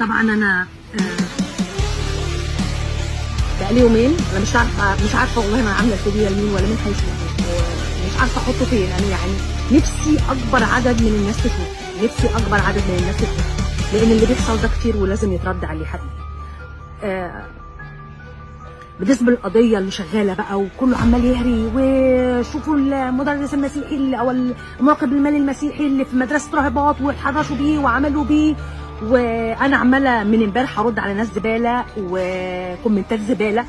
طبعا انا بقالي يومين انا مش عارفه والله انا عامله الفيديو لمين ولا مين هيشوفه، مش عارفه احطه فين. انا يعني نفسي اكبر عدد من الناس تشوفه، نفسي اكبر عدد من الناس تشوفه، لان اللي بيحصل ده كتير ولازم يترد عليه حقيقي. بالنسبة للقضية اللي شغالة بقى وكله عمال يهري، وشوفوا المدرس المسيحي اللي او المراقب المالي المسيحي اللي في مدرسه راهبات واتحرشوا بيه وعملوا بيه، وانا عماله من امبارح ارد على ناس زبالة وكومنتات زباله.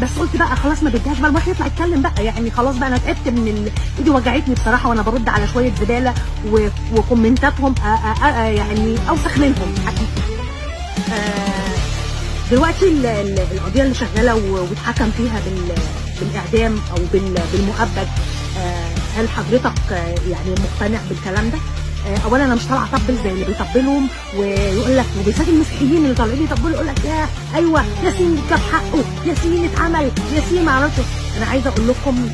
بس قلت بقى خلاص ما بديهاش بقى، الواحد يطلع يتكلم بقى، يعني خلاص بقى انا تعبت من ايدي وجعتني بصراحة وانا برد على شوية زبالة وكومنتاتهم يعني اوسخ منهم حقيقي. دلوقتي القضية اللي شغالة واتحكم فيها بالاعدام او بالمؤبد، هل حضرتك يعني مقتنع بالكلام ده؟ اولا انا مش طالعه اطبل زي اللي بيطبلهم ويقول لك، وبالذات المسيحيين اللي طالعين يطبلوا يقول لك يا ايوه ياسين جاب حقه، ياسين اتعمل، ياسين ما اعرفش. انا عايزه اقول لكم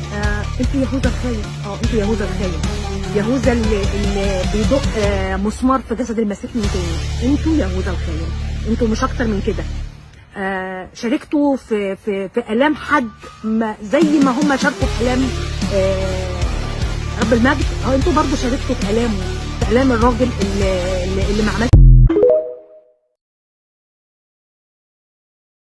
انتوا يهوذا الخاين، انتوا يهوذا الخاين، يهوذا اللي بيدق مسمار في جسد المسيح من تاني. انتوا يهوذا الخاين، انتوا مش اكتر من كده. شاركتوا في في في الام حد، ما زي ما هم شاركوا في الام رب المجد، انتوا برضو شاركتوا في الامة، في الام الراجل اللي ما عملش.